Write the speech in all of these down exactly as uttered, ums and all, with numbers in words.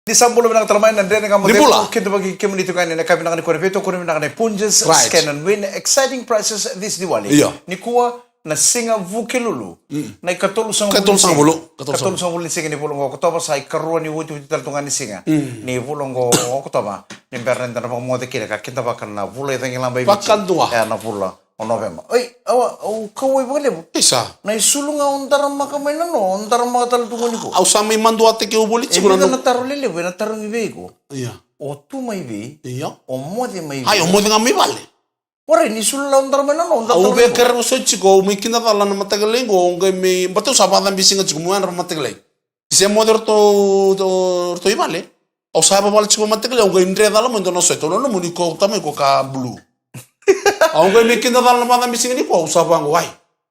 Ni sa bula vinaka tale mai na Dredre Ga Mo Cegu. Ni bula. Kidavaki kemuni tiko yani ena yakavi vinaka nikua, na veitokoni vinaka nei Punjas, right. Scan and Win, exciting prizes this Diwali. Io. Nikua na Siga Vukelulu. Mm. Na ikatolusagavulu. Ikatolusagavulu. Ikatolusagavulu ni siga ni vula oqo o Okotova, sa ikarua ni otioti tale tu ga ni siga. Mm. Ni vula oqo o Okotova. Ni bera ni da na vakamoce kina ka kidavaka na vula i cagilaba i Viti. Vakadua. E, na vula o Novema. Oi, awa, au kauwai vakalevu. Isa. Na isulu ga o daramaka mai na noa, o daramaka tale tu ga nikua. Au sa mai maduataki au voli tiko. E na vica no- na taro lelevu ena tarogi vei iko. Ia. O tu mai vei? Ia. O moce mai vei? Ai, o moce ga mai vale. Warai, ni isulu la o dara mai na noa, o dara tale mai na noa. Au via kerea soti tiko, au mai kidacala na mataka lailai qo, au qai mai, baleta au sa vakacabe siga tiko, meu yadra mataka lailai. Se moce ratou, ratou, ratou i vale. Au sa yavavala tiko mataka lailai, au qai dre cala mai dua na sweater, au nanuma ni ko tamai ko ka blue. Au qai mai kidacala na vakacabe siga nikua, au sa vaqo, ai.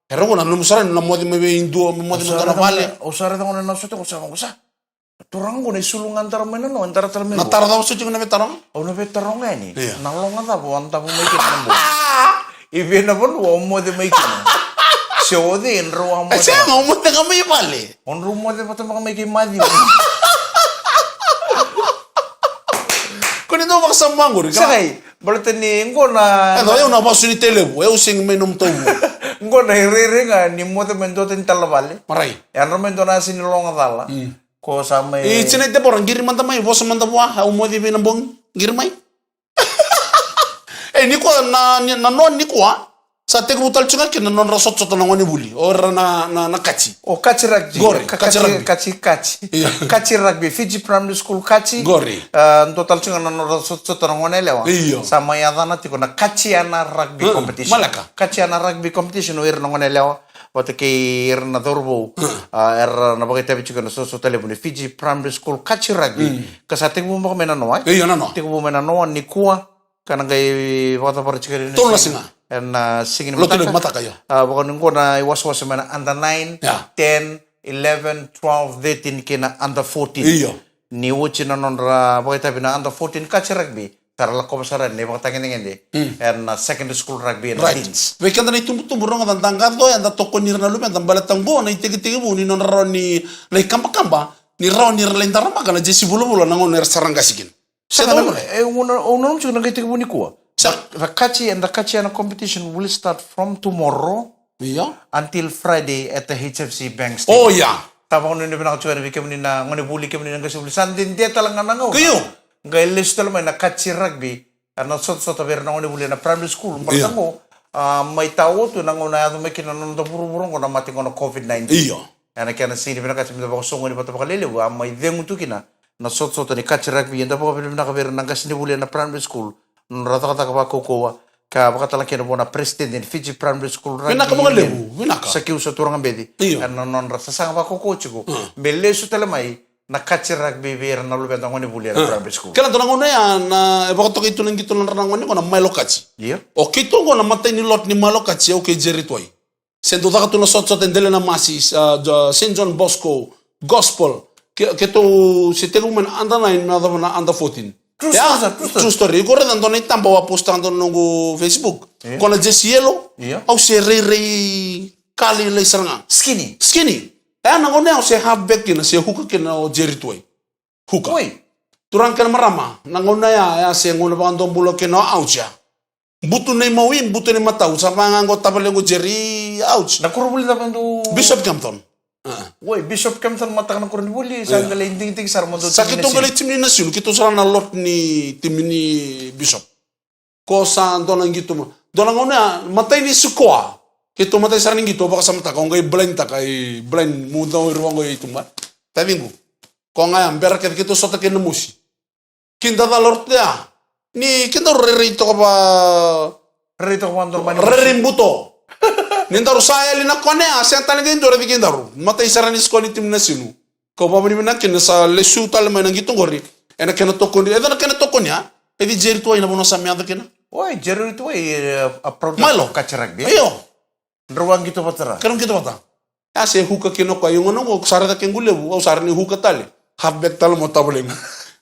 Era qo na nomu sara ni na moce mai vei dua, moce mai dua na vale. Au sa raica gona na sweater, au sa vaqo, sa. Turaga qo na isulu ga dara mai na noa, dara tale mai. Na taro cava soti qo na veitaroga? Au na veitaroga yani. Ia. Na loga cava o a davo mai kina na bogi? I vei na vanua o moce mai kina? Se o cei e drau a moce? E sega, o moce ga mai vale. O drau moce vata beka mai kei Maciu. Ko ni dau vakasama qori, ka? Sega, baleta ni qo na. E, o yau na vasu ni Tailevu, e, au sega mai nomu tauvu. Qo na irairai ga ni moce mai dua tani tale na vale. Marai. E yadra mai dua na yasa ni loga cala. Mm. Ko sa mai. I Tinai Debora, qiri mada mai, vosa mada vua, au moce vei na bogi, qiri mai. E, nikua na, ni, na noa nikua, sa tekivu tale tiko ga kina na nodra sotasota na gonevuli, o ira na, na, na Kachi. O Kachi Rugby. Qori, Ka-, Kachi Kachi, Rugby. Kachi, Kachi. Io. Kachi Rugby, Fiji Primary School Kachi. Qori. A, dua tale tiko ga na nodra sotasota na goneyalewa. Io. Sa mai yacana tiko na Kachiana Rugby, mm, Competition. Maleka. Kachiana Rugby Competition, o ira na goneyalewa. Vata kei ira na cauravou, mm, a, era na vakaitavi tiko ena sotasota levu ni Fiji Primary School Kachi Rugby. Mm. Ka sa tekivu beka mai na noa, e? Io, na noa. Tekivu mai na noa nikua, ka na qai vakacavara tiko ena tolu na siga. Ena siga ni mataka. Lotu levu mataka, io. A, vaka ni qo na iwasewase mai na under nine, yeah, ten, eleven, twelve, thirteen kei na under fourteen. Io. Ni oti na nodra vakaitavi na under fourteen Kachi Rugby. Sa ra lakova sara yani na ivakatagedegede, mm, ena secondary school rugby ena, right, teens. Vei keda na itubutubu, rogoca, da qacoya, da tokoni ira na luveda, baleta qo na itekitekivu ni nodra rawa ni, na ikabakaba ni rawa ni ra lai daramaka na jesi vulavula na gauna era sa ra qase kina. Sa, sa dau, e, au na, au nanuma tiko na qai tekivu nikua. Sa. The, the Kachi and the Kachiana competition will start from tomorrow. Io. Until Friday at the H F C Bank Stadium. Oh, ia. Sa vakanuinui vinaka tiko yani vei kemuni na gonevuli, kemuni na qasenivuli. Sa dede tale ga na gauna. Io. Qai lesu tale mai na Kachi Rugby, a, na sotasota vei ira na gonevuli ena primary school. Baleta, io, qo, a, mai tawa tu na gauna a yaco mai kina na noda vuravura qo na mate qo na COVID nineteen. Io. Ena kena sega ni vinakati me da vakasoqoni vata vakalelevu, a mai cegu tu kina na sotasota ni Kachi Rugby, eda vakavinavinaka vei ira na qasenivuli ena primary school, nodra cakacaka vakaukauwa, ka vakatale kina vua na president ni Fiji Primary School Rugby Union. Vinaka vakalevu, vinaka. Sakiu sa Turaga Beci. Io. Ena nodra sasaga vakaukauwa tiko. Mm. Me lesu tale mai na Kachi Rugby vei ira na luveda gonevuli ena, mm, primary school. Kena dua na gauna ya na, e vakatokai tu na qito nodra na gone qo na Milo Kachi. Io. O keitou qo na matai ni lot ni Milo Kachi, au kei Jerry Tuwai. Se dau caka tu na sotasota e Delainamasi, a, Saint John Bosco, Gospel. Ke, keitou se tekivu mai na under nine me yacova na under fourteen. True story, true story. Iko raica dua na itaba au a postaka dua na noqu Facebook. Io. Ko na jersey yellow. Io. Au se rairai ka lailai sara ga. Skinny. Skinny. E, na gauna ya au se halfback kina, se hooker kina o Jerry Tuwai. Hooker. Oi. Turaga kei na marama, na gauna ya, ya se gauna vakadomobula kina o Aucha. Butu na imawi, butu na imatau, sa vaka ga qo tavale qo Jerry, ouch. Na koronivuli cava dou? Bishop Kempthorne. A. Oi, Bishop Kempthorne mataka na koronivuli, sa, io, qai lai digidigi sara mo dou. Sa keitou qai lai timi ni Nasinu, keitou sara na lot ni timi ni Bishop. Ko sa dua na qito mo. Dua na gauna ya, matai ni sikoa. Keitou matai sara ni qito, vakasamataka, au qai blind taka, i blind, mu dau iri vaqo i tuba. Taciqu. Ko ga ya, bera kece keitou sota kei na mosi. Kidacala o ratou ya. Ni kedaru rairai toka va. Rairai toka va, daru mani rairai buto. Ni daru sa yali na kone, a sega tale ga ni dua raici kedaru. Matai sara ni sikoa ni timi ni Nasinu. Kau vakavinavinaka kina sa lesu tale mai na qito qori. Ena kena tokoni, e ca na kena tokoni, a? E ci Jerry Tuwai na vanua sa me yaco kina. Oi, Jerry Tuwai, e, a proud Milo. Kachi Rugby. Io. Drau a qito vata ra. Keirau qito vata. A se hooker kina o koya, io gona qo, sa raica kequ levu, au sa rawa ni hooker tale. Halfback tale mo tavalequ.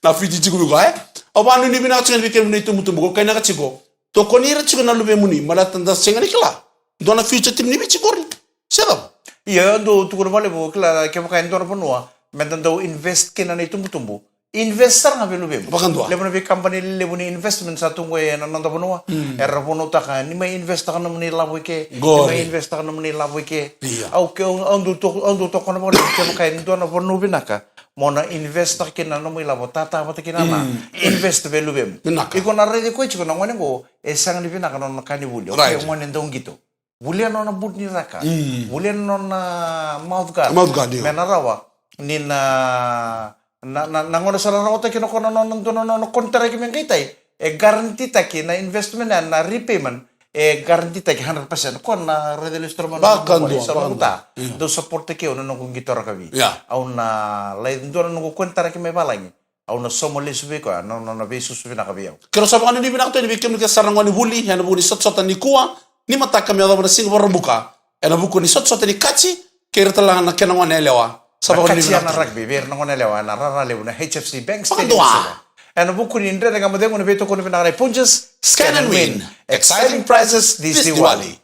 Na Fiji tiko vei koya, e? Au vakanuinui vinaka tiko vei kemuni na itubutubu, ko kainaka tiko. Tokoni ira tiko na luvemuni, baleta da sega ni kila. Dua na future team ni Viti qori. Se cava? Ia, dou tukuna vakalevu, kila, kevaka e dua na vanua me da dau invest kina na itubutubu. Invest sara ga vei luvemu. Vakadua. Levu na veikabani lelevu ni investment sa tu qo ena noda vanua. Mm. Era vunautaka ni mai invest taka nomuni lavo i ke, ni mai invest taka nomuni lavo i ke. Io. Au ke, au, au dau tok-, au dau tokona vakalevu kevaka e dua na vanua vinaka mo na invest taka kina na nomu ilavo, tata vata kina na, mm, invest vei luvemu. Vinaka. Iko na raici koya tiko na gone qo, e sega ni vinaka na nona ka ni vuli. Right. O koya e gone dauqito. Volia na nona boot ni raka. Mm. Volia na nona mouth guard. Mouth guard, io. Me na rawa ni na, na, na, na gauna sa na rawata kina o koya na nona, nona, nona konitaraki me qai tai, e guarantee taki na investment ya, na repayment, e guarantee taki hundred percent. Ko na raica lesu tara mai na, vakadua, sa noqu ta. Io. Dau support taki au na noqu qito rakavi. Ia. Au na lai dua na noqu konitaraki mai valagi. Au na sauma lesu vei koya na, na, na veisusu vinaka vei au. Keirau sa vakanuinui vinaka tu yani vei kemuni kece sara na gone vuli, ena vuku ni sotasota nikua, ni mataka me yacova na siga Vakaraubuka, ena vuku ni sotasota ni kaji, kei ira tale ga na kena gone yalewa. Sa vakanuinui vinaka tu yani. Na kaji ya na rugby, vei ira na gone yalewa, ena rara levu na H F C Bank Stadium. Vakadua. Ena vuku ni Dredre Ga Mo Cegu, na veitokoni vinaka nei Punjas, Scan and win. Exciting prizes this Diwali.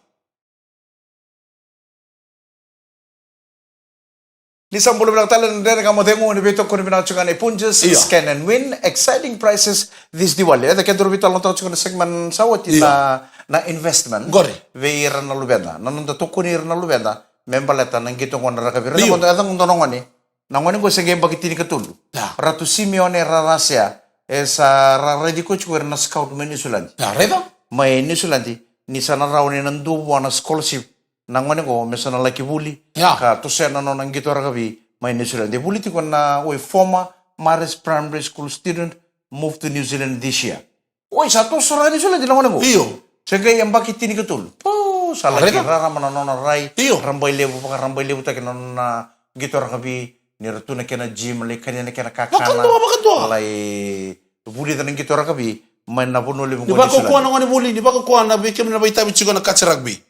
Ni sa bula vinaka tale na Dredre Ga Mo Cegu, ni veitokoni vinaka tiko ga nei Punjas, io, Scan and win, exciting prizes this Diwali. Eda kedaru veitalanoataka tiko na segment sa oti, io, na, na investment. Qori. Vei ira na luveda. Na noda tokoni ira na luveda me baleta na qito qo na rakavi. Io. Eda qo, eda qo na gone. Na gone qo se qai yabaki tinikatolu. Ia. Ratu Simeone Rarasea, e sa ra-, raici koya tiko ira na scout mai Niusiladi. Ia, raica. Mai Niusiladi, ni sa na rawa ni na dua vua na scholarship. Na gone qo me sa na laki vuli, ia, ka toso na nona qito rakavi mai Niusiladi. E vuli tiko na, oi, former Marist Primary School student, move to New Zealand this year. Oi, sa toso sara ga Niusiladi na gone qo. Io. Se qai yabaki tinikatolu. O, sa laki rarama na nona rai. Io. Rabailevutaki, vakarabailevutaki na nona qito rakavi, ni ra tu na kena gym, lai kania na kena kakana. Vakadua, vakadua. Lai vulica na qito rakavi mai na vanua levu qo Niusiladi. Ni vakaukauwa na gone vuli, ni vakaukauwa na vei kemuni na vakaitavi tiko na kaji rakavi.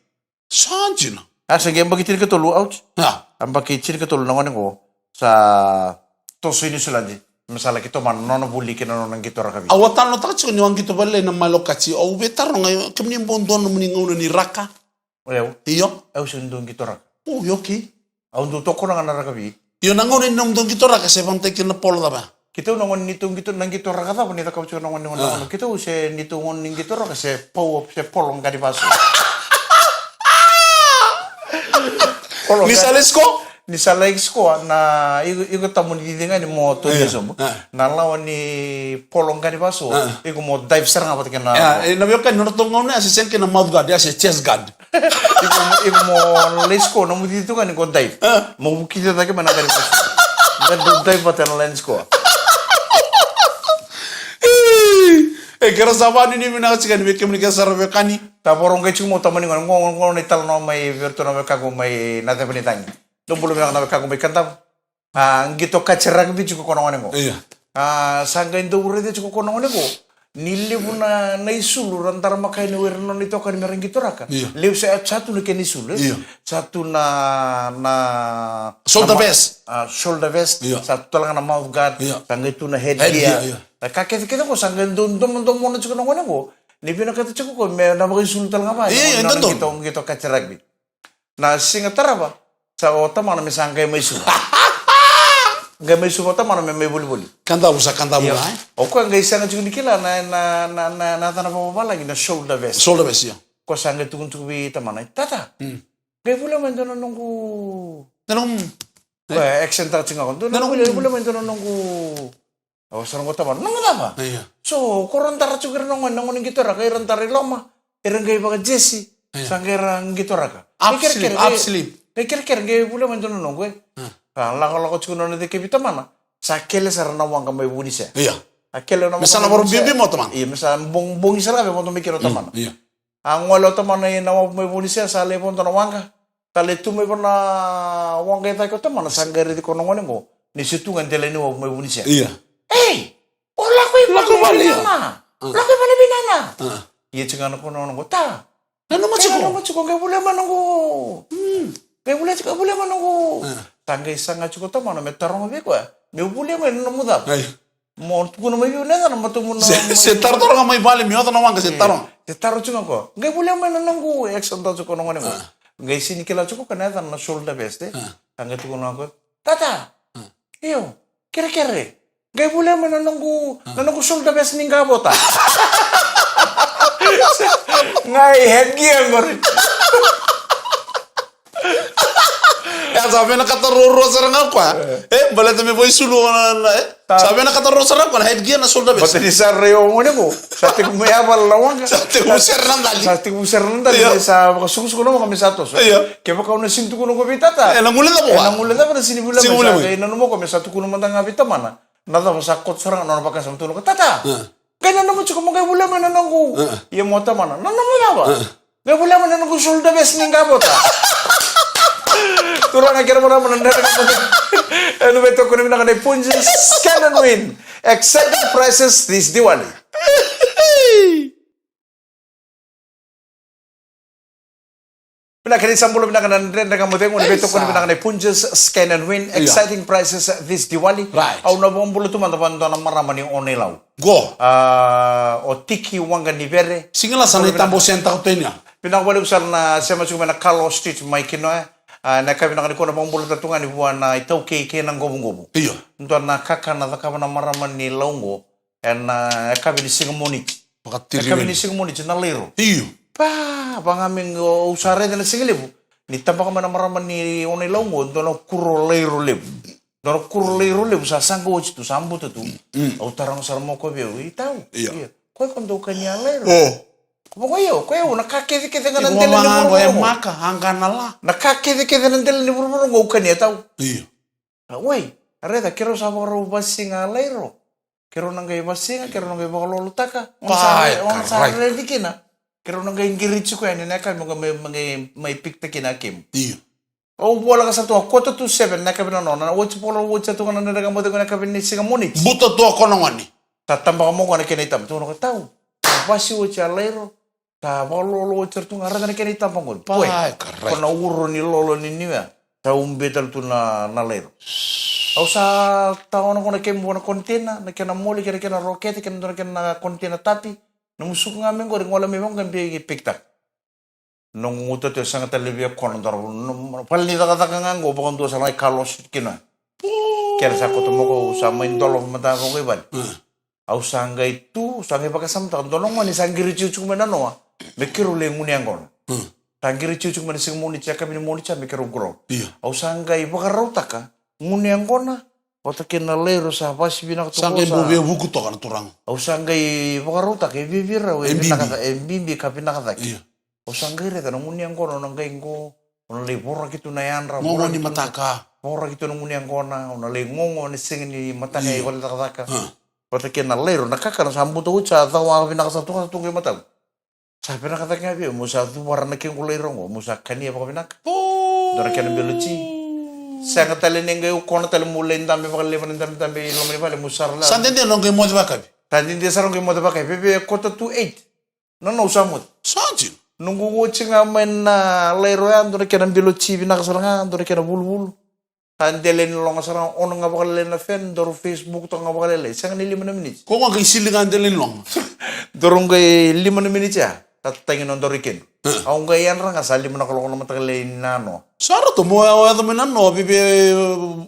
Sa dina. A, se qai yabaki tinikatolu, out. A. Yabaki tinikatolu na gone qo sa toso i Niusiladi me sa laki tomana na nona vuli kei na nona qito rakavi. Au a talanoataka tiko niu a qito vakalailai na Malo Kaji, au veitaroga, kemuni bau dua nomuni gauna ni raka? O yau? Io. Au se dau qito raka. O, io, okay. Au dau tokona ga na rakavi. Io, na gauna ni nomudou qito raka se vakayagataki kina na polo cava? Keitou na gauna ni tou qito, na qito raka cava ni cakava tiko na gauna ni gauna. Ah. Keitou se ni tou gauna ni qito raka se pau, se polo qani vasu. Polo ni sa lai sikoa? Ni sa lai sikoa, na iko, iko tabu ni cici ga ni mo tou ni sobu. Ah. Na lawa ni polo qani vasu, ah, iko mo dive sara ga vata kei na. Ah, e, na veiwekani, na nodratou gauna ya se sega kina na mouth guard, ya se chest guard. Iko, iko mo lai sikoa, nomu cici tu ga ni ko dive. Ah. Mo vukica cake mai na qani vasu. Qai dau dive vata na lai sikoa. E, keirau sa vakanuinui vinaka tiko yani vei kemuni kece sara veiwekani. Tavoro qai tiko mo tamani gone, qo, qo, qo na italanoa mai vei iratou na wekaqu mai Naceva ni Cagi. Dou bula vinaka na wekaqu mai Kadavu. A, qito kaji rakavi tiko ko na gone qo. Io. A, sa qai dau raica tiko ko na gone qo ni levu na, na isulu ra dara maka yani o ira na nona itokani me ra qito raka. Io. Levu sa, sa tu na kena isulu, e? Io. Sa tu na, na shoulder vest. A, shoulder vest. Io. Sa tu tale ga na mouth guard. Io. Sa qai tu na head gear. Head gear, io. Na ka kece kece qo sa qai dau domodomona tiko na gone qo. Ni vinakata tiko ko me na vakaisulu tale ga vaya. Io, io, na nona qito, qito kaji rakavi. Na siga tarava, sa o tamana me sa qai mai suva. Qai mai suva o tamana me mai volivoli. Kadavu sa kadavu ga, e? O koya qai sega tiko ni kila na, na, na, na, na yacana vakavalagi na shoulder vest. Shoulder vest, io. Ko sa qai tukuna tiko vei tamana, "Tata, qai volia mai dua na noqu." Na noqu. Koya accent taka tiko ga ko. "Dua na noqu, volia mai dua na noqu." O sa noqu tamana, "Noqu cava?" Io. So, ko ra dara tiko ira na gone, na gone qito raka, ira dara i loma, ira qai vakajesi, io, sa qai ra qito raka. Up sleeve, up sleeve. Qai kerekere, qai volia mai dua na noqu, e. Io. Sa lakolako tiko na nona cekevi tamana. Sa kele sara na waqa mai Vunisea. Io. A kele na waqa mai Vunisea. Me sa na varo bibi mo tamana. Io, me sa bong-, bogi sara ga me vodo mai kina o tamana. Mm, io. A gole o tamana i na wavu mai Vunisea, sa lai vodo na waqa. Sa lai tu mai vua na waqa e cake o tamana, sa qai raici koya na gone qo ni se tu ga e dela ni wavu mai Vunisea. Io. "Ei! O lako i vale, lako i vale, io. Nana. Mm. Lako i vale vei nana." Ah. Ia tiko ga na koya na gone qo, "Ta. Nanuma tiko. Nanuma tiko, qai volia mai noqu." Mm. "Qai volia tiko, volia mai noqu." Ah. Sa qai saga tiko o tamana me taroga vei koya, "Meu volia mai na nomu cava?" Ai. Mo tukuna mai vei au na yacana, matou mo na. Se, se taro, taro ga mai vale, me oca na waqa, se taro. Se taro tiko ga o koya. "Qai volia mai na noqu," e accent taka tiko na gone qo. Ah. Qai sega ni kila tiko o koya na yacana na shoulder vest, e. Ah. A qai tukuna o koya, "Tata." Ah. "Io, kerekere." Qai volia mai na noqu, na noqu shoulder vest ni qavota. Qai headgear qori. Ya, sa vinakata ruarua sara ga o koya. E, baleta me vakaisulu na, na, e. Sa vinakata ruarua sara ga o koya na headgear, na shoulder vest. Baleta ni sa rai o gone qo. Sa tekivu me yavala na waqa. Sa tekivu sere na dali. Sa tekivu sere na dali. Io. Sa vakasukusuku na waqa me sa toso. Io. Kevaka au na sega ni tukuna qo vei tata. E na guilecava. E na guilecava, na sega ni vuli mai. Sega ni vuli mai. Sa qai nanuma o koya me sa tukuna mada ga vei tamana. Na cava sa koto sara ga na nona vakasama, tukuna o koya, tata. Io. Qai nanuma tiko mo qai volia mai na noqu. Io. Ia mo tamana. Nanuma cava? Io. Qai volia mai na noqu shoulder vest ni qavota. Turaga kei na marama, na Dredre Ga Mo Cegu. Ena veitokoni vinaka nei Punjas, Scan and Win. Exciting prizes this Diwali. Vinaka ni sa bula vinaka na Dredre Ga Mo Cegu, ni veitokoni vinaka nei Punjas, Scan and Win, io, exciting prizes this Diwali. Right. Au na vakabula tu mada vua e dua na marama ni Ono-i-Lau. Qo. A, o Tiki Waqa ni Vere. Sega ni lasa na itabau senta ko tenia. Vinaka vakalevu sara na sema tiko mai na Carlos Street mai Kinoya. A, na yakavi vinaka nikua na vakabula tale tu ga yani vua na iTaukei kei na Qovuqovu. Io. Dua na kakana cakava na marama ni Lau qo. Ena, e, yakavi ni siga Moniti. Vakatiri. Yakavi ni siga Moniti, na lairo. Io. Pa, vaka ga me qo, au sa raica na siga levu. Ni tabaka mai na marama ni Ono-i-Lau qo, dua na kuro lairo levu. Dua na kuro lairo levu, sa saqa oti tu, sa buta tu. Mm. Au taroga sara mai o koya vei au, i tau. Io. Io. Ko iko dau kania lairo? O. Ko vaka io, ko io, na ka kecekece ga na dela ni vuravura qo. E maka, a qa na la. Na ka kecekece na dela ni vuravura qo, au kania tau. Io. A, oi, a raica, keirau sa vakarau vasiga a lairo. Keirau na qai vasiga, keirau na qai vakalolotaka. Ona sa, pa, e, ona sa raici kina. Keirau na qai qiriti koya yani na yakavi me qai mai, mai, mai pikitaki na kemu. Io. Au voleka sara tu ga quarter to seven na yakavi na nona. Oti, voleka oti sara tu ga na Dredre Ga Mo Cegu na yakavi ni siga Moniti. Buta tu o koya na gone. Sa tabaka mai o koya na kena itaba. Tukuna o koya, tau. Vasi oti a lairo. Sa vakalolo oti sara tu ga, raica na kena itaba qori. Pa, e karai. Ko na uro ni lolo ni New Year. Sa ubi tale tu na, na lairo. Au sa tawana qo na kemu vua na container, na kena moli, kei na kena rokete, kei na dua na kena container tapi. Na musuka ga me qori, gole mai vaqo, qai bia pikitaka. Noqu guta tu e sega tale via kona dua na, na, na, fale ni cakacaka ga qo, vakadua sara ga i Carlos Street Kinoya. Kena sa koto mai o koya, au sa mai dolava mada ga o koya i vale. Mm. Au sa qai tu, sa qai vakasamataka, dua na gone sa qiri tiko mai na noa me keirau lai gunu yaqona. Mm. Sa qiri tiko mai na siga Moniti, yakavi ni Moniti sa me keirau ground. Io. Au sa qai vakarautaka gunu yaqona vata kei na lairo sa vasi vinaka tu. Sa qai bau via vuku toka na turaga. Au sa qai vakarautaka e vivi rau, e bibi. Vinaka, e bibi ka vinaka cake. Io. Au sa qai raica na gunu yaqona, au na qai qo, au na lai voraki tu na yadra, gogo ni mataka. Voraki tu na gunu yaqona, au na lai gogo na siga ni mataka, io, i vale ni cakacaka. A. Vata kei na lairo, na kakana sa buta oti, sa cawa vinaka, sa tu ga, sa tu ga i mataqu. Sa vinaka cake ga vei au meu sa cuvara na kequ lairo qo, meu sa kania vakavinaka. O. Dua na kena bilo ti. Sega tale ni qai au kona tale meu lai dabe vakalevu na dabedabe i loma ni vale, meu sa rala. Sa dede na qai moce vakayakavi. Sa dede sara qai moce vakayakavi. Veve quarter to eight. Noqu, au sa moce. Sa dina. Noqu oti ga mai na lairo ya, dua na kena bilo ti vinaka sara ga, dua na kena vuluvulu. Sa dela ni loga sara ga, on ga vakalailai na fan, daru Facebook toka ga vakalailai. Sega ni lima na miniti. Ko ga qai sili ga dela ni loga. Daru qai lima na miniti ya. Sa tagi nodaru i kedu. E. Au qai yadra ga sa lima na kaloko na mataka lailai ni nanoa. Sa ratou mo yaco mai nanoa, veve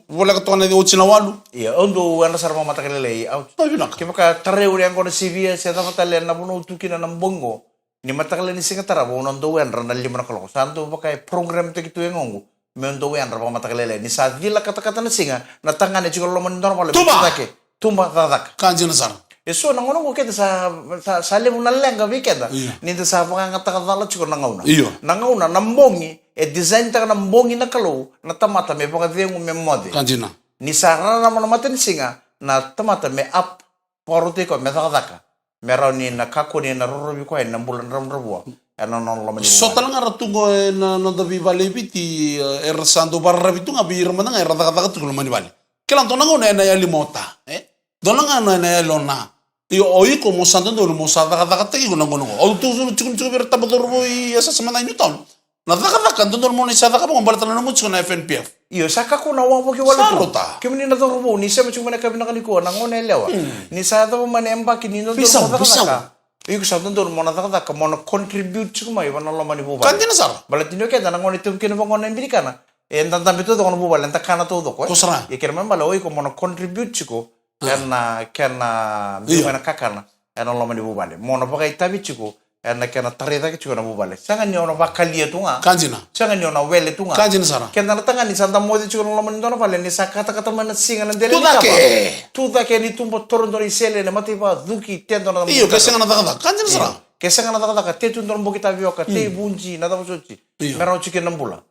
voleka toka na oti na walu. Ia, au dau yadra sara vakamataka lailai, au. Sa vinaka. Kevaka tarai au yaqona sivia, se cava tale na vanua au tu kina na bogi qo. Ni mataka lailai ni siga tarava, au na dau yadra na lima na kaloko. Sa dau vaka e program taki tu e yagoqu. Meu dau yadra vakamataka lailai. Ni sa cila katakata na siga, na tagane tiko loma ni dua na vale. Tuba! Tuba cake. Tuba cakacaka. Ka dina sara. E so na gauna qo keda sa, sa, sa levu na leqa vei keda. Io. Ni da sa vakayagataka cala tiko na gauna. Io. Na gauna, na bogi, e design taka na bogi na Kalou, na tamata me vakacegu me moce. Ka dina. Ni sa rarama na matanisiga, na tamata me up, vakarautaki koya me cakacaka. Me rawa ni na kakua ni na rorovi koya ena bula dravudravua. Ena nona loma ni vuvale. So tale ga ra tu qo ena noda veivale e Viti, e, era sa dau vakararavi tu ga vei ira mada ga era cakacaka tiko loma ni vale. Kila dua na gauna ena yali mo ta, e? Dua na gauna ena yali o na. Io, o iko mo sa dodonu mo sa cakacakataki iko na gauna qo. Au tu, tu, tiko, tiko vei ira taba cauravou i yasayasa mada i Newtown. Na cakacaka dodonu mo na sa cakava qo baleta na nomu tiko na F N P F. Io, sa kakua na wavoki wale tu. Sa rauta. Kemuni na cauravou, ni sema tiko mai na yakavi vinaka nikua, na gone yalewa. Hmm. Ni sa yacova mai na yabaki ni dodonu mo cakacaka. Veisau, veisau. Iko sa dodonu mo na cakacaka, mo na contribute tiko mai vua na loma ni vuvale. Ka dina sara. Baleta ni o keda na gone tauvi kina vaqo na ibinikana. Eda dabe taucoko na vuvale, eda kana taucoko, e? Ko sara. Ia kena ibalebale o iko mo na contribute tiko Ah. Ena kena biu mai na kakana ena loma ni vuvale. Mo na vakaitavi tiko ena kena tarai cake tiko na vuvale. Sega ni o na vakalia tu ga. Ka dina. Sega ni o na wele tu ga. Ka dina sara. Keda na tagane sa da moce tiko na loma ni dua na vale ni sa katakata mai na siga na dela ni kava. Tu cake. Tu cake ni tuba, toro dua na isele, na mataivacuki, tedo na. Io, ke sega na cakacaka. Ka dina sara. Io. Ke sega na cakacaka, te tu dua na boki tavioka, te vuji, na cava soti. Io. Me rawa tiko na bula.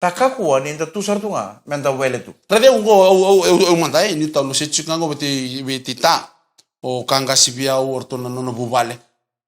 Da kakua ni da tu sara tu ga me da wele tu. Raica au qo, au, au, au, au mada, e, ni tau lose tiko ga qo vei, vei ta. O ka qasi vei au, o ratou na nona vuvale.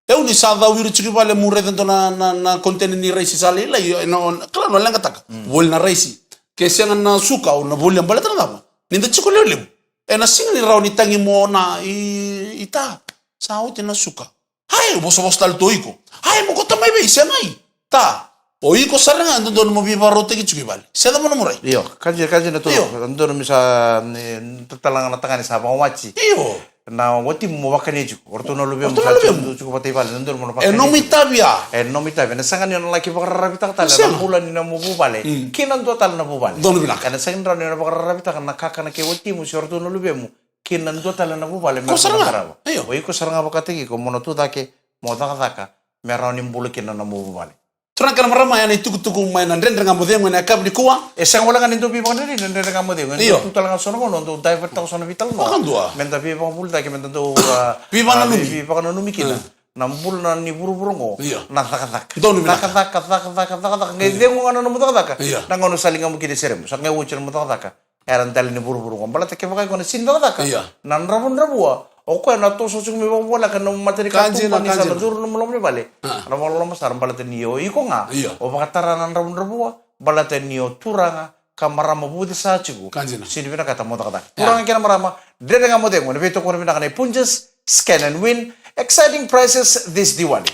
Eu ni sa cau ira tiko i vale, meu raica dua na, na, na container ni raisi sa lailai, e, na, na, kala na leqataka. Mm. Voli na raisi. Ke sega na suka, au na volia baleta na cava? Ni da tiko levulevu. Ena sega ni rawa ni tagi mo na i, i ta. Sa oti na suka. Ai, vosavosa tale tu o iko. Ai, mo kauta mai vei, sega i. Ta. O iko sara ga e dodonu mo veivakarautaki tiko i vale. Se cava nomu rai? Io, ka dina, ka dina tu. Io. Dodonu me sa, ni, talega na tagane sa vakawati. Io. Na watimu mo vakania tiko. O ratou na luvemu sa tiko, tiko vata i vale, dodonu mo na vakania tiko. E nomu itavi ya. E nomu itavi. Na sega ni o na laki vakararavitaka tale na bula ni nomu vuvale. Mm. Kei na dua tale na vuvale. Donu vinaka. Ena sega ni rawa ni o na vakararavitaka na kakana kei watimu se o ratou na luvemu. Kei na dua tale na vuvale me rawa ni qarava. Io. O iko sara ga vakataki iko mo na tu cake, mo cakacaka, me rawa ni bula kina na nomu vuvale. Turaga kei na marama, ya na itukutuku mai na Dredre Ga Mo Cegu ena yakavi nikua. E sega wale ga ni dau veivakadredrei na Dredre Ga Mo Cegu. Io. Dau tu tale ga so na gauna, dau divert-taka so na veitalanoa. Vakadua. Me da veivakavuvulitaki, me da dau, a, veivakananumi. A, vei-, veivakananumi kina. Mm. Na bula ni vuravura oqo, io, na cakacaka. Donu vinaka. Cakacaka, cakacaka, cakacaka. Qai cegu ga na nomu cakacaka. Io. Na gauna sa ligamu kina e seremu. Sa qai oti na nomu cakacaka. Era dela ni vuravura oqo. Baleta kevaka iko na sega ni cakacaka. Io. Na dravudravua. O koya na toso tiko mai vakavoleka na nomu matanikatuba, ka dina, ni sa na curu na nomu loma ni vale. Ah. Na vakaloloma sara baleta ni o iko ga. Io. O vakatara na dravudravua. Baleta ni o turaga ka marama vucesa tiko. Ka dina. Sega ni vinakata mo cakacaka. Io. Turaga kei na marama, Dredre Ga Mo Cegu, na veitokoni vinaka nei Punjas, Scan and Win, exciting prices this Diwali.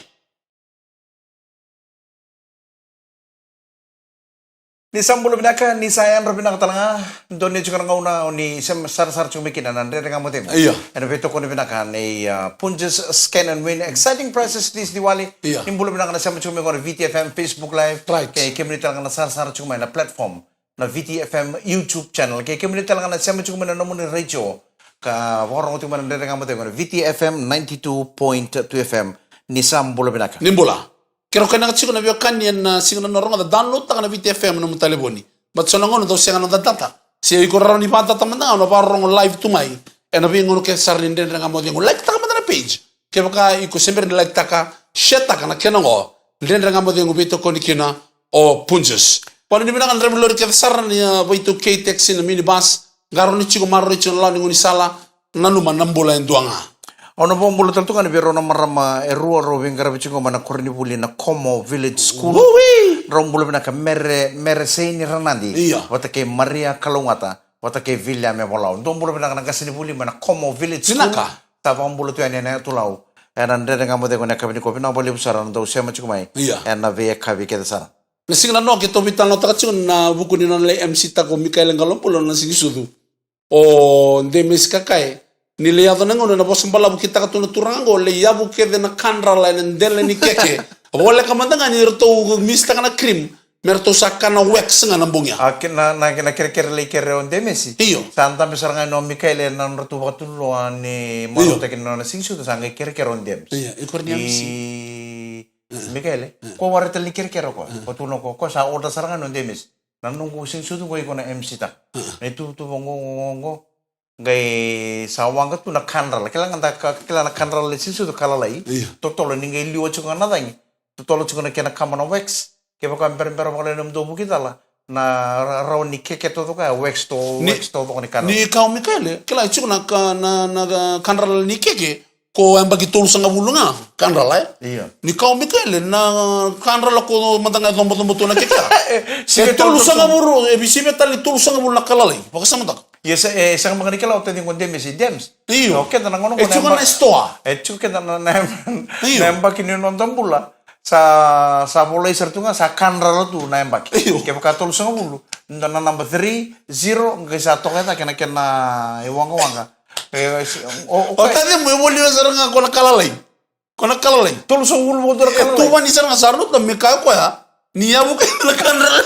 Ni sa bula vinaka, ni sa yadra vinaka tale ga, donu tiko na gauna o ni sema sarasara tiko mai kina na Dredre Ga Mo Cegu. Io. Ena veitokoni vinaka nei, a, Punjas, Scan and Win, exciting prices this Diwali. Io. Ni bula vinaka na sema tiko mai qo na V T F M Facebook Live. Right. Kei kemuni tale ga na sarasara tiko mai na platform na V T F M YouTube channel. Kei kemuni tale ga na sema tiko mai na nomuni retio ka vakarogo tiko mai na Dredre Ga Mo Cegu na V T F M ninety-two point two F M. Ni sa bula vinaka. Ni bula. Keirau kainaka tiko na veiwekani ena, a, siga na noda rogoca, download-taka na V T F M ena nomu talevoni. Baleta so na gauna dau sega na noda data. Se iko rawa ni vakadata mada ga, o na vakarorogo live tu mai ena veigauna kece sara ni Dredre Ga Mo Cegu. Like-taka mada na page. Kevaka iko se bera ni like-taka, share-taka na kena oqo. Dredre Ga Mo Cegu veitokoni kina o Punjas. Vanuinui vinaka na draiva lori kece sara ni, a, veitukei taxi, na minibus. Qarauni tiko, maroroi tiko na lawa ni gaunisala. Nanuma na bula e dua ga. Au na vakabula tale tu ga vei rau na marama e rua rau veiqaravi tiko mai na koronivuli na Como Village School. Ui! Rau bula vinaka, Mere, Mere Seini Ranadi. Io. Vata kei Maria Kalougata. Vata kei Viliame Volau. Dou bula vinaka na qasenivuli mai na Como Village School. Vinaka. Sa vakabula tu yani ena yatu Lau. Ena Dredre Ga Mo Cegu ena yakavi nikua, vinaka vakalevu sara na dau sema tiko mai. Io. Ena veiyakavi kece sara. Na siga nanoa keitou veitalanoataka tiko ena vuku ni nona lai M C-taka o Mikaele Qalobula na Siga ni Sucu. O Demesi Kakae. Ni lai yaco na gauna ena vosa balavu kitaka tu na turaga oqo, lai yavu kece na kadrala ena dela ni keke. Voleka mada ga ni ratou mix-taka na cream. Me ratou sa kana wax ga na bogi ya. A, ke-, na, na, na kerekere lai kere o Demesi. Io. Sa dabe sara ga o Mikaele ena nodratou vakatunuloa ni, io, marautaki na nona Siga ni Sucu, sa qai kerekere o Demesi. Io, iko ni amisi. I, io, Mikaele, io, ko warai tale ni kerekere o koya. Io. Ko tukuna o koya, ko sa order sara ga o Demesi. Na noqu Siga ni Sucu qo iko na M C-taka. Io. Na ituvatuva qo, qo, qo, qo. Qai sa waqa tu na kadrala. Kila ga da ka-, kila na kadrala ni Siga ni Sucu ka lalai. Io. Totolo ni qai liwa tiko ga na cagi. Totolo tiko na kena kama na wax. Kevaka berabera vakalailai na nomudou vuki cala, na ra-, rawa ni keke taucoko ya, wax to, ni, wax taucoko ni kadrala. Ni kaya o Mikaele, kila tiko na ka-, na, na ka-, kadrala ni keke, ko yabaki tolusagavulu ga kadrala, e? Io. Ni kaya o Mikaele, na kadrala ko mada ga e cobocobo tu na keke ya. E, e tolusagavulu, e sivia tale ni tolusagavulu na ka lalai. Vakasamataka. Ia, se, e, sega mada ga ni kila o taciqu o Demesi, Dems. Io. O keda na gauna qo e tiko na yabaki, na stoa. E tiko keda na, na, io, na yabaki ni noda bula. Sa, sa volai sara tu ga, sa kadrala tu na yabaki. Io. Kevaka tolusagavulu, da na naba three zero, qai sa toka e cake na kena iwaqawaqa. E, o, o, o tacimu e voli sara ga ko na ka lalai. Ko na ka lalai. Tolusagavulu vakatura ka lalai. E tuvani sara ga sa rauta me kaya o koya ni yavu kece na kadrala.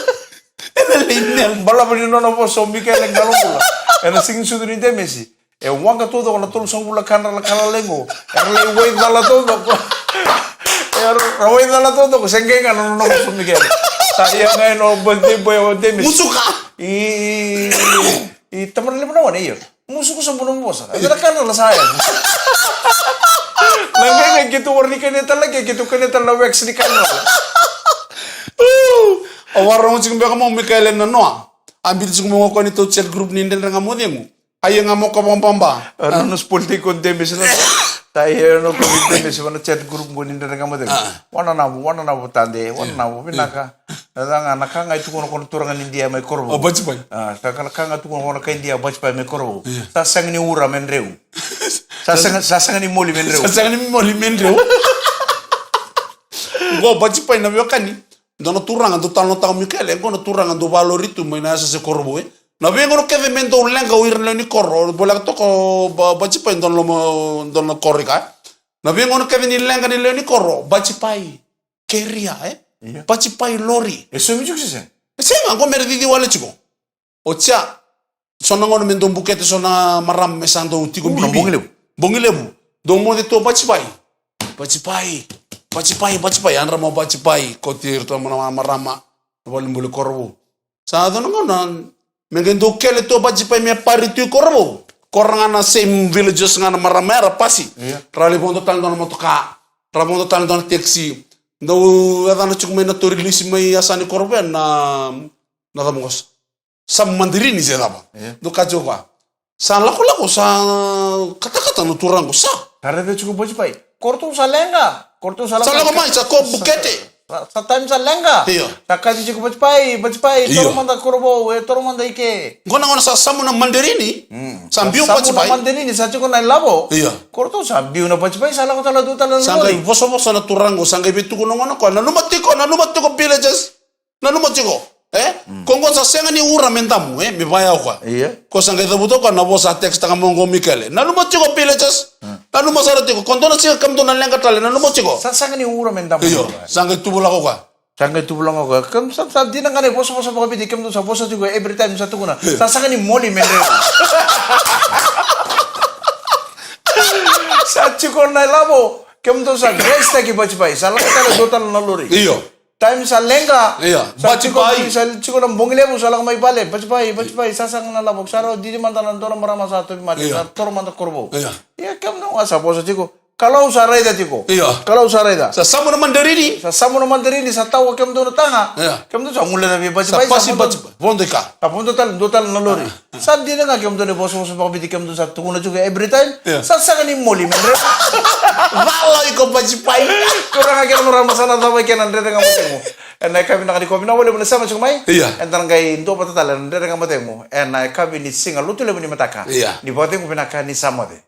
Ena lai nel. Balava ni nona vosa o Mikaele Qalobula ena Siga ni Sucu ni Demesi. E waqa taucoko na tolusagavulu na kadra na ka lalai qo. Era lai waicala taucoko. Era waicala taucoko, se qai ga na nona gusu Mikaele. Sa ia ga e na birthday boy o Demis. Musuka. I, i, i tamana levu na wane, io. Musuka sobu na vosa. Era kadra na sa ya. Na qai ga keitou waraki kania tale, keitou kania tale na wax ni kadra. O varago tiko beka mo Mikaele na noa. A biuta tiko mo qo ni tou chat group ni Dredre Ga Mo Cegu. A ia ga mo ka vakababa. A, na, na spoil tiko o Demis na. Ta ia, na ko Demis va na chat group qo ni Dredre Ga Mo Cegu. A. Wana na vo, wana na vo tade, wana na vo vinaka. Na ca ga na ka ga e tukuna ko na turaga ni Idia mai Korovou. O Bajipai. A, sa ka, ka ga tukuna ko na kai Idia Bajipai mai Korovou. Ia. Sa sega ni ura me dreu. Sa sega, sa sega ni moli me dreu. Sa sega ni moli me dreu. Qo Bajipai na veiwekani. Dua na turaga dau talanoataka o Mikaele, qo na turaga dau valori tu mai na yasayasa e Korovou, e. Na veigauna kece me dau leqa o ira na lewe ni koro, voleka toka o Ba-, Bajipai dua na loma, dua na koro i ka, e. Na veigauna kece ni leqa ni lewe ni koro, Bajipai, keria, e? Io. Bajipai, lori. E saumi tiko se sega? E sega, qo me ra cici wale tiko. Oti ya, so na gauna me dau bukete so na marama me sa dau tiko bibi. Bogi levu. Bogi levu. Dau moce tu o Bajipai. Bajipai. Bajipai, Bajipai. Yadra mai o Bajipai. Kauti iratou na marama. Na valenibula i Korovou. Sa yaco na gauna me qai dau kele tu o Bajipai me pari tu i Korovou. Ko ra ga na same villages ga na marama era pasi. Ia. Ra lai vodo tale dua na motoka. Ra vodo tale dua na taxi. Dau yacana tiko mai na tori lisi mai yasana i Korovou na, na cava qo sa. Sa Mandarini se cava. Io. Dau kaya tiko o koya. Sa lakolako, sa katakata na turaga qo, sa. Sa raica tiko o Bajipai. Ko ratou sa leqa. Ko ratou sa lako mai, sa ko bukete. Sa, sa time sa leqa. Io. Sa kaci tiko o Bajipai, Bajipai, io, toro mada Korovou, e toro mada i ke. Qo na gauna sa samu na Mandarini. Mm. Sa biu Bajipai. Sa samu na Mandarini, sa tiko na ilavo. Io. Ko ratou sa biu na Bajipai, sa lako tale tu tale na lori. Sa qai vosavosa na turaga qo, sa qai veitukuna gona o koya. Nanuma tiko, nanuma tiko, villagers. Nanuma tiko, e? Mm. Ko qo sa sega ni ura me damu, e? Me vaya o koya. Ia. Ko sa qai cavuta o koya na vosa a text taka mai qo o Mikaele. Nanuma tiko, villagers. Mm. Nanuma sara tiko. Ko dua na siga kemudou na leqa tale, nanuma tiko. Sa sega ni ura me damu. Io. Sa qai tuvulaka o koya. Sa qai tuvulaka o koya. Kemudou sa, sa dina ga na ivosavosa vakaviti kemudou sa vosa tiko every time sa tukuna. Io. Sa sega ni moli me dreu. Sa tiko na ilavo. Kemudou sa grace taki Bajipai. Sa lako tale dua tale na lori. Io. Time sa leqa. Io. Sa tiko, Bajipai, sa tiko na bogi levu, sa lako mai vale. Bajipai, Bajipai, sa saga na lavo. Sa rau didi mada na dua na marama sa tovi mate. Io. Sa toro mada Korovou. Io. Ia, kemudou ga sa vosa tiko. Kalou sa raica tiko. Io. Kalou sa raica. Sa samu na Mandarini. Sa samu na Mandarini, sa tau kemudou na taga. Io. Kemudou sa gule na vei Bajipai. Sa pasi Bajipai. Vodo i ka. Sa vodo tale, dua tale na lori. Ah. Sa dina ga kemudou na ivosavosa vakaviti kemudou sa tukuna tiko every time. Io. Sa sega ni moli me dreu. Valo iko Bajipai. Turaga kei na marama, sa na cava i ke na Dredre Ga Mo Cegu. Ena yakavi vinaka nikua, vinaka vakalevu na sema tiko mai. Io. Eda na qai duavata tale na Dredre Ga Mo Cegu ena yakavi ni Siga Lotulevu ni mataka. Io. Ni vakacegu vinaka, ni sa moce.